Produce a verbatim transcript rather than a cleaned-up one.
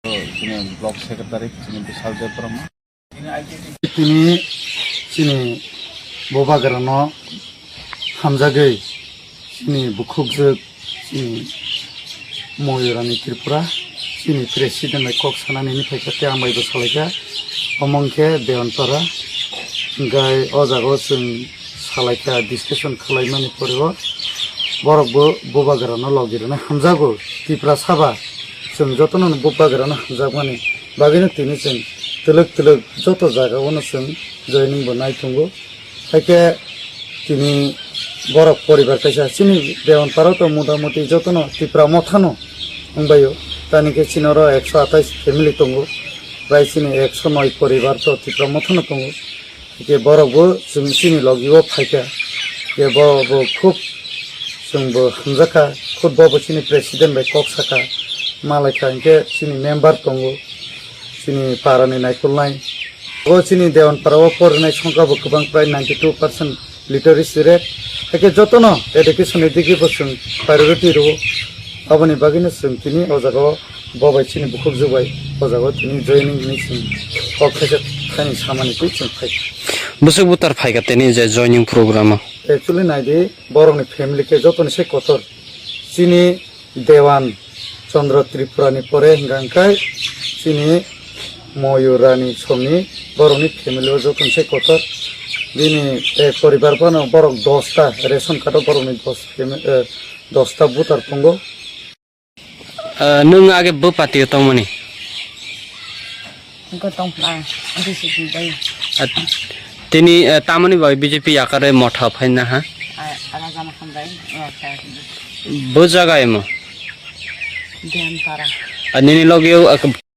Chini block secretary chini Bishal Debbarma. Tini chini Bubagrano hamjagwi chini bukhukjwk chini Moyurani Tripura chini president bai kok sanani ni phaikha tei ang bai bo salaikha omo wngkhe Dewanpara. Hwnkhe o jaga o chwng salaikha discussion khwlaimani pore o borok bo Bubagrano logi rwna hamjago Tripura saba chwng jotono Bubagrano hamjakmani bagwino tini chwng twlwk twlwk joto jaga o no chwng joining bo nai tongo. Haikhe tini borok poribar kaisa chini Dewanpara to motamuti jotono Tipra mothano wngbaio. Tani khe chini oro ekso atais family tongo, bai chini ekso noi poribar to Tipra mothano tongo. Haikhe borok bo chwng chini logi o phaikha, haikhe bo bo khub chwng bo hamjakha, khub bo bo chini president bai kok sakha, malaikha hinkhe chini member tongo. Chini para ni naikolnai. O chini Dewan para o porinai songkha bo kwbang, prai ninety two percent literacy rate. Haikhe jotono education ni digi bo chwng priority rwo. Aboni bagwino chwng tini o jaga o bo bai chini bukhukjwk bai o jaga o tini joining hinwi chwng kok khaisa khaini samani twi chwng phai. Bwswk butar phaikha tini je joining program o? Actually naidi borokni family khe jotoni se kotor. Chini Dewan Chandra Tripura ni pore hwnkha hwnkhe chini Moyurani songni borokni family o joto se kotor. Bini, eh, poribar phano borok dos ta, ration card o borokni dos fami-, eh, dos ta voter tongo. Ah, nwng age bo party o tongmani? Hwnkhe tongphla, D C P bai. Ah, tini, eh, tamoni bai B J P yakare motha phaina ha? Ah, Raja Mahan bai, oh, kha. Bo jaga emo? Dempara. Ah, nini logi o, ah,